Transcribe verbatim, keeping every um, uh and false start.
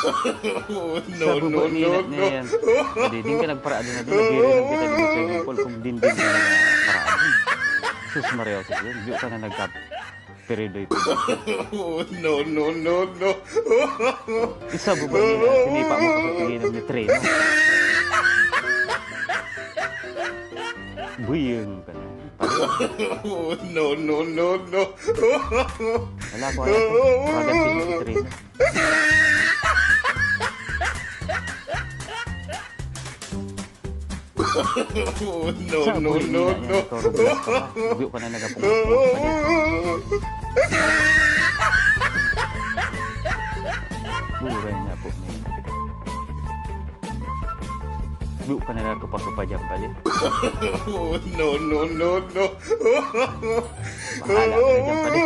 Oh, no, no, no, no. Padi, ding ka nagpara'ad na ding, lagi rin kita di swimming pool, kum ding, ding ka nagpara'ad. Sus Maria, sus, yun, yun ka na nagkap-, perido itu. Oh, no, no, no, no. Isa bubu ni, sini pa mo kasi tingin ng train. Buyung ka na. Oh, no, no, no, no. Wala ko, wala ko. Ragat si train. No, no, no, no. Buyu ka na nagapung. Buyu ka na nagapung. No, no, no, no. Bahala ka na diyan, padi.